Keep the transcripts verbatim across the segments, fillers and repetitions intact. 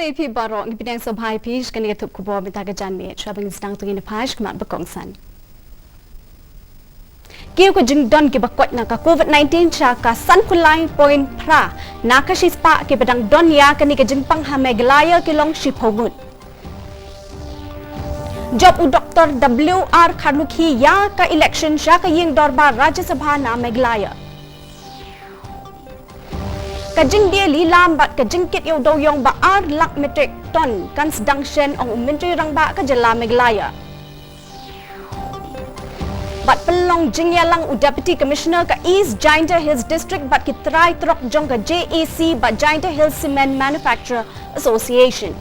Ïa phi baroh, ngi pdiang sngewbha ïa phi sha kane ka thup khubor mynta ka janmiet, shuwa ban sdang, to ngin ïa peit shakhmat ba kongsan. Kiew ka jingdon kiba koit na ka covid nineteen sha ka sanphew lai point phra na ka shispah kiba dang don ïa kane ka jingpang ha Meghalaya ki long shiphew ngut. Jop u Doctor W R Kharlukhi ïa ka election sha ka ïing dorbar Rajya Sabha na Meghalaya. Ka jingdie lilam bad ka jingkit ïa u dewiong ba ar lak metric ton kan sdang shen, ong u Myntri Rangbah ka jylla Meghalaya. Bad pynlong jingïalang u Deputy Commissioner ka East Jaintia Hills District bad ki trai trok jong ka J A C bad Jaintia Hills Cement Manufacturer Association.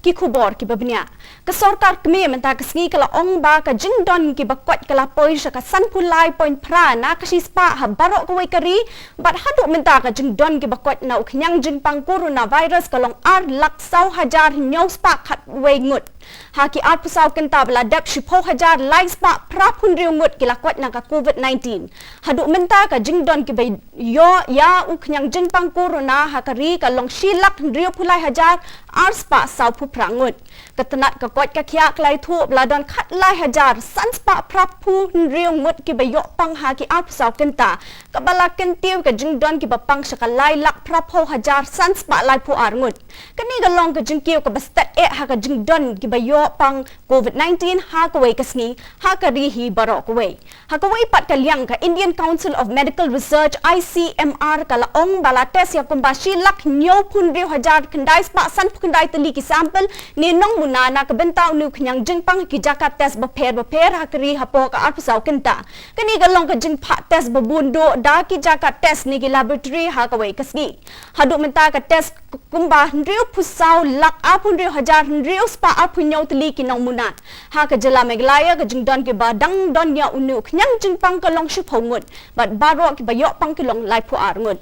Ki khubor kiba bniah. Ka sorkar kmie mynta ka sngi ka la ong ba ka jingdon kiba koit ka la poi sha ka sanphew lai point phra na ka shispah ha baroh kawei ka ri, bad haduh mynta ka jingdon kiba koit na u khñiang jingpang coronavirus ka long ar lak saw hajar hynñiew spah khatwei ngut. Ha ki arphew saw kynta ba la dep, shiphew hajar lai spah phraphew hynriew ngut ki la koit na ka covid nineteen. Haduh mynta ka jingdon kiba ïoh ïa u khñiang jingpang corona ha ka ri ka long shi lak hynriewphew lai hajar ar spah sawphew phra ngut. Ka tnat ka koit ka khiah ka la ïathuh ba la don khatlai hajar san spah phraphew hynriew ngut kiba ïoh pang ha ki arphew saw kynta, kaba la kyntiew ka jingdon kiba pang sha ka lai lak phraphew hajar san spah laiphew ar ngut. Kane ka long ka jingkiew kaba stet eh ha ka jingdon kiba ïoh pang covid nineteen ha kawei ka sngi ha ka ri hi baroh kawei. Ha kawei pat ka liang, ka Indian Council of Medical Research, I C M R, ka la ong ba la test ïa kumba shi lak hynñiewphew hynriew hajar khyndai spah sanphew khyndai tylli ki sample ne nongmuna na ka bynta une u khñiang jingpang ha ki jaka test bapher bapher ha ka ri hapoh ka arphew saw kynta. Kane ka long ka jingphah test ba bun duh da ki jaka test ne ki laboratory ha kawei ka sngi. Haduh mynta ka test kumba hynriewphew saw lak arphew hynriew hajar hynriew spah arphew hynñiew tylli ki nongmuna. Ha ka jylla Meghalaya, ka jingdon kiba dang don ïa une u khñiang jingpang ka long shiphew ngut, bad baroh kiba ïoh pang ki long laiphew ar ngut.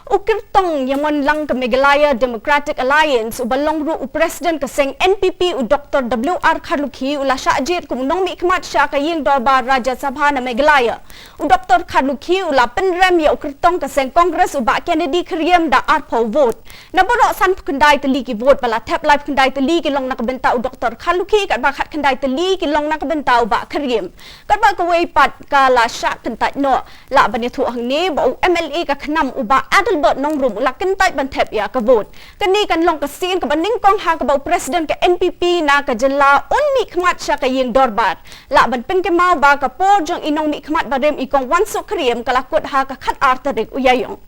U kyrtong ïamonlang ka Meghalaya Democratic Alliance, uba long ruh u president ka seng N P P, u Doctor W R Kharlukhi, u la shah jied kum u nongmihkhmat sha ka ïing dorbar Rajya Sabha na Meghalaya. U Doctor Kharlukhi u la pynrem ïa u kyrtong ka seng Congress, u Bah Kennedy Kyriem, da arphew vote. Na baroh sanphew khyndai tylli ki vote ba la thep, laiphew khyndai tylli ki long na ka bynta u Doctor Kharlukhi, katba khatkhyndai tylli ki long na ka bynta u Bah Kyriem. Katba kawei pat ka la shah kyntait noh. Lah ban ïathuh hangne ba u M L A ka KHNAM, u Bah Adelbert Nongrum, u la kyntait ban thep ïa ka vote. Kane kan long ka sien kaba nyngkong ha kaba u president ka N P P na ka jylla un mihkhmat sha ka ïing dorbar. Lah ban pynkynmaw ba ka por jong i nongmihkhmat barim, i Kong Wansuk Kyriem, ka la kut ha ka khatar tarik u Ïaiong.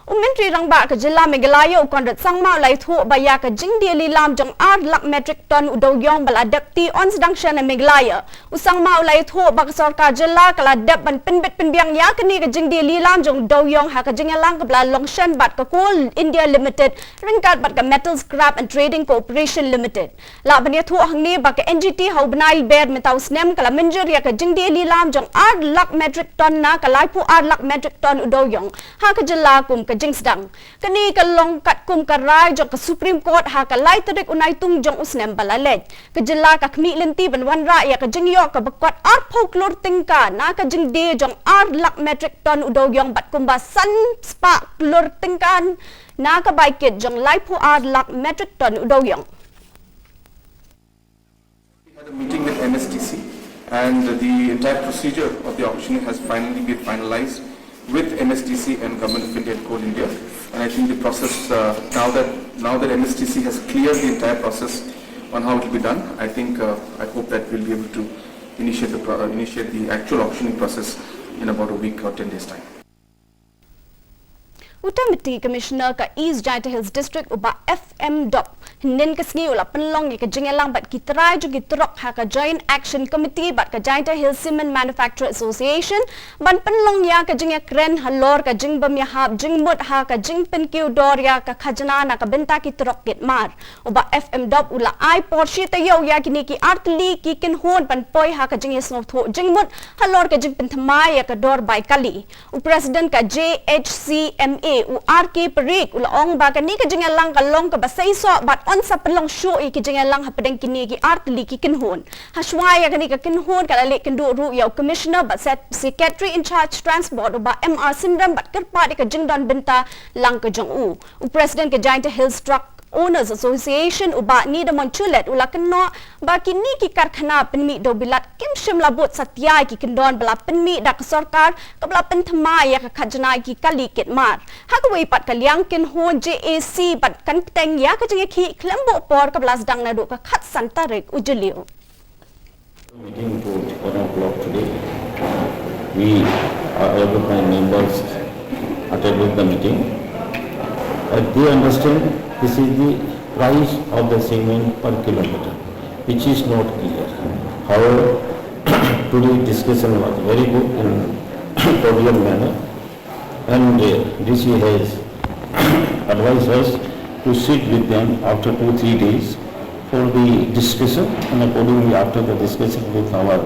U Myntri Rangbah ka jylla Meghalaya, u Conrad Sangma, u la ïathuh ba ïa ka jingdie lilam jong ar lak metric ton u dewiong ba la dep ti yn sdang shen ha Meghalaya. U Sangma u la ïathuh ba ka sorkar jylla ka la dep ban pynbit pynbiang ïa kane ka jingdie lilam jong u dewiong ha ka jingïalang kaba la long shen bad ka Coal India Limited ryngkat bad ka Metal Scrap and Trading Corporation Limited. Lah ban ïathuh hangne ba ka N G T ha u bnai Lber mynta u snem ka la mynjur ïa ka jingdie lilam jong ar lak metric ton na ka laiphew ar lak metric ton u dewiong ha ka jylla kum ka jingsdang. Kane ka long katkum ka rai jong ka Supreme Court ha ka lai tarik u Naitung jong u snem ba la leit. Ka jylla ka khmih lynti ban wanrah ïa ka jingïoh kaba kot arphew klur tyngka na ka jingdie jong ar lak metric ton u dewiong bad kumba san spah klur tyngka na ka bai kit jong laiphew ar lak metric ton u dewiong. We had a meeting with M S T C, and the entire procedure of the auctioning has finally been finalized with M S T C and Government of India and Coal India. And I think the process, uh, now that, now that M S T C has cleared the entire process on how it will be done, I think, uh, I hope that we'll be able to initiate the pro-, uh, initiate the actual auctioning process in about a week or ten days' time. U Deputy Commissioner ka East Jaintia Hills District, u Bah F M Dop, hynnin ka sngi u la pynlong ïa ka jingïalang bad ki trai jong ki trok ha ka Joint Action Committee bad ka Jaintia Hills Cement Manufacturer Association ban pynlong ïa ka jingïakren halor ka jingbym ïahap jingmut ha ka jingpynkiew dor ïa ka khajna na ka bynta ki trok kit mar. U Bah F M Dop u la ai por shi taïew ïa kine ki ar tylli ki kynhun ban poi ha ka jingïasngewthuh jingmut halor ka jingpynthymmai ïa ka dor bai kali. U President ka J H C M A, U R K Parikh u la ong ba kane ka jingïalang ka long kaba seisoh bad yn sa pynlong shuh ïa ki jingïalang hapdeng kine ki artylli ki kynhun. Hashwa ïa kane ka kynhun ka la leit kynduh ruh ïa u Commissioner bad Secretary in Charge Transport u Bah M R Synrem bad kyrpad ïa ka jingdon bynta lang ka jong u. U President ka Jaintia Hills Truck Owners Association u Bah Nidamon Chulet u la kynnoh ba kine ki karkhana pynmih dewbilat kim shym la bud satia ïa ki kyndon ba la pynmih da ka sorkar kaba la pynthame ïa ka khajna ïa ki kali kit mar. Ha kawei pat ka liang kynhun J A C bad kan bteng ïa ka jingïakhih khlem buh por kaba la sdang naduh ka khatsan tarik u Jylliew. Meeting to one o'clock today. We, uh, all of my members attended the meeting. But they understand this is the price of the cement per kilometer, which is not clear. However, today discussion was very good in cordial manner. And, uh, D C has advised us to sit with them after two, three days for the discussion, and accordingly, after the discussion with our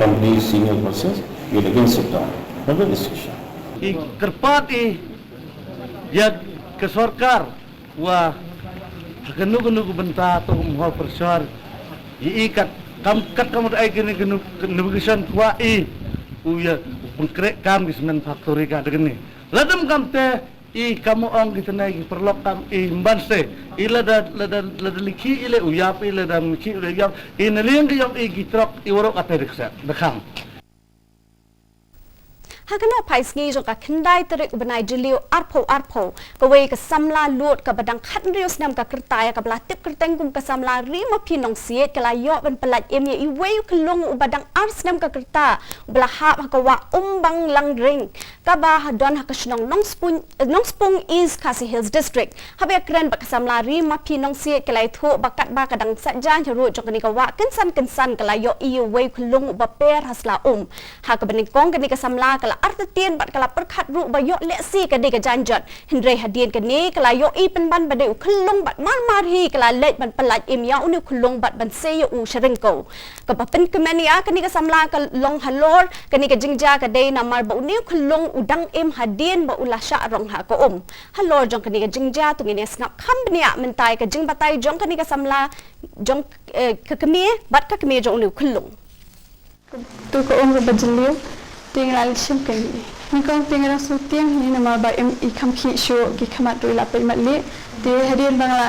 company senior persons, we'll again sit down for the discussion. I kyrpad i ïa ka sorkar wa ha kano kano ka bynta to um hol pressure. I, i kat kam kat kam ai kini kano kano ka shan kwa i u ïa u pengkrek kam ki cement factory ka da kini. Ladam kam te i kam ong ki tnai ki perlok kam i mban se i lada lada lada likhi i le u yap i lada mikhi u le yap i na liang ki yong i ki trok i warok ate dik se da kam. Ha kano phai sngi jong ka khyndai tarik u bnai Jylliew arphew arphew, kawei ka samla lut kaba dang khathynriew snem ka kyrta ïa kaba la tip kyrteng kum ka samla Ri Maphi Nongsiej ka la ïoh ban pyllait im ïa iwei u khyllung uba dang ar snem ka kyrta uba la hap ha ka wah Umbang Langring kaba ha don ha ka shnong Nongspung, Nongspung East Khasi Hills District. Haba ïakren bad ka samla Ri Maphi Nongsiej ka la ïathuh ba katba ka dang saitjaiñ harud jong kane ka wah kynsan kynsan ka la ïohi ïa uwei u khyllung uba per ha sla um. Ha kaba nyngkong kane ka samla ka la artatien bad ka la pyrkhat ruh ba ïoh lehse ka dei ka jaiñjot. Hynrei hadien kane ka la ïohi pynban ba dei u khyllung bad mar mar hi ka la leit ban pyllait im ïa une u khyllung bad ban sei ïa u sha ryngkew. Kaba pynkmen ïa kane ka samla ka long halor kane ka jingjia ka dei namar ba une u khyllung u dang im hadien ba u la shah rong ha ka um. Halor jong kane ka jingjia to ngin ïa sngap kham bniah mynta ïa ka jingbatai jong kane ka samla jong, eh, ka kmie bad ka kmie jong une u khyllung. To ka um kaba jylliew, te nga la leit shim kane. Nyngkong te nga dang sngewthiang hi namar ba im i kham khih shuh, ki khmat ruh i la peit mat lieh. Te hadien ba nga la,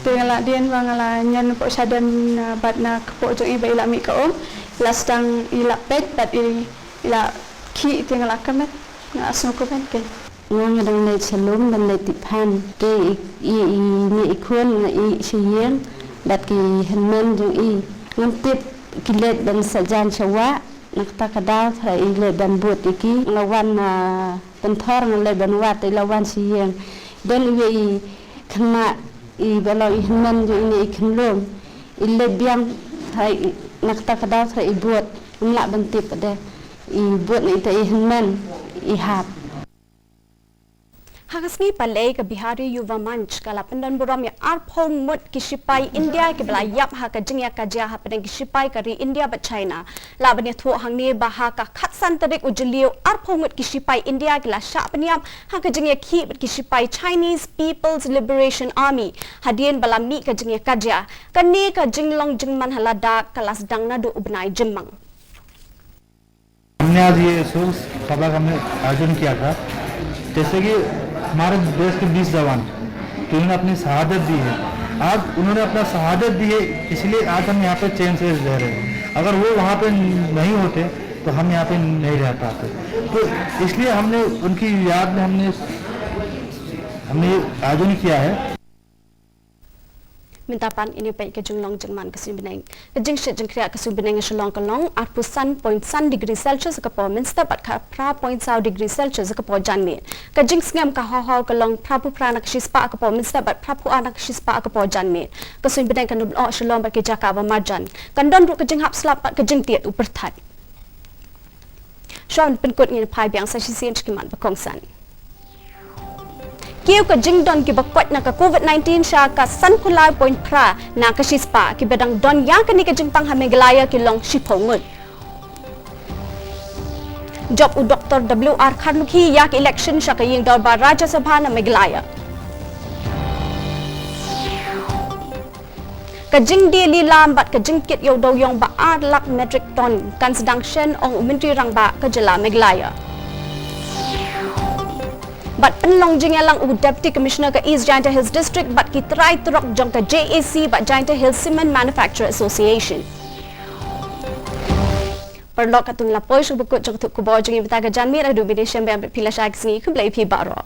te nga la dien ba nga la ñion napoh shadem na bad na kpoh jong i ba i la mih ka um, i la sdang i la peit bad i, i la khih te nga la kmen, nga la sngewkmen keiñ. Nga nga dang leit sha lum ban leit tip phan. Te i, i, i ne i khun nga i sha ïing bad ki hynmen jong i. Ngam tip ki leit ban sajan sha wah. Na kata ka daw tharai i leit ban bud ïa ki. Nga wan, ah, pynthor nga leit ban wad i la wan sha ïing. Don iwei i khynnah i ba long i hynmen jong i ne i khynlung. I leit biang tharai i, na kata ka daw tharai i bud. Ngam lah ban tip de. I bud na ita i hynmen i hap. Ha ka sngi Palei ka Bihari Yuva Manch ka la pyndon burom ïa arphew ngut ki shipai India kiba la ïap ha ka jingïakajia hapdeng ki shipai ka ri India bad China. Lah ban ïathuh hangne ba ha ka khatsan tarik u Jylliew arphew ngut ki shipai India ki la shah pynïap ha ka jingïakhih bad ki shipai Chinese People's Liberation Army hadien ba la mih ka jingïakajia. Kane ka jinglong jingman ha Ladakh ka la sdang naduh u bnai Jymmang. हमने आज ये शोक सभा का हमने आयोजन किया था। जैसे कि हमारे देश के बीस जवान, तो उन्होंने अपनी शहादत दी है। आज उन्होंने अपना शहादत दी है, इसलिए आज हम यहाँ पे चैन से रह रहे हैं। अगर वो वहाँ पे नहीं होते, तो हम यहाँ पे नहीं रह पाते। तो इसलिए हमने उनकी याद में हमने, हमने ये आयोजन किया है। Mynta pat ngin ïa peit ka jinglong jingman ka suiñ bneng. Ka jingshit jingkhriat ka suiñ bneng ha Shillong ka long arphew san point san degree Celsius ha ka por mynstep bad ka phra point saw degree Celsius ha ka por janmiet. Ka jingsngem ka hawhaw ka long phraphew phra na ka shispah ha ka por mynstep bad phraphew ar na ka shispah ha ka por janmiet. Ka suiñ bneng kan ym lyoh ha Shillong bad ki jaka ba marjan. Kan don ruh ka jinghap slap bad ka jingtied u pyrthat. Shuwa ban pynkut ngin phai biang sa shisien sha ki mat ba kongsan. Kiew ka jingdon kiba koit na ka COVID nineteen sha ka sanphew lai point phra na ka shispah, kiba dang don ïa kane ka jingpang ha Meghalaya ki long shiphew ngut. Jop u Dr W R Kharlukhi ïa ka election sha ka ïing dorbar Rajya Sabha na Meghalaya. Ka jingdie lilam bad ka jingkit ïew dewiong ba ar lak metric ton kan sdang shen, ong u Myntri Rangbah ka jylla Meghalaya. Bad pynlong jingïalang u Deputy Commissioner ka East Jaintia Hills District bad ki trai trok jong ka J A C bad Jaintia Hills Cement Manufacturer Association. Paralok, katto ngi la poi sha kaba kut jong ka khubor jong ngi mynta ka janmiet. Haduh mynta shem biang bad phi lashai ka sngi, khublei phi baroh.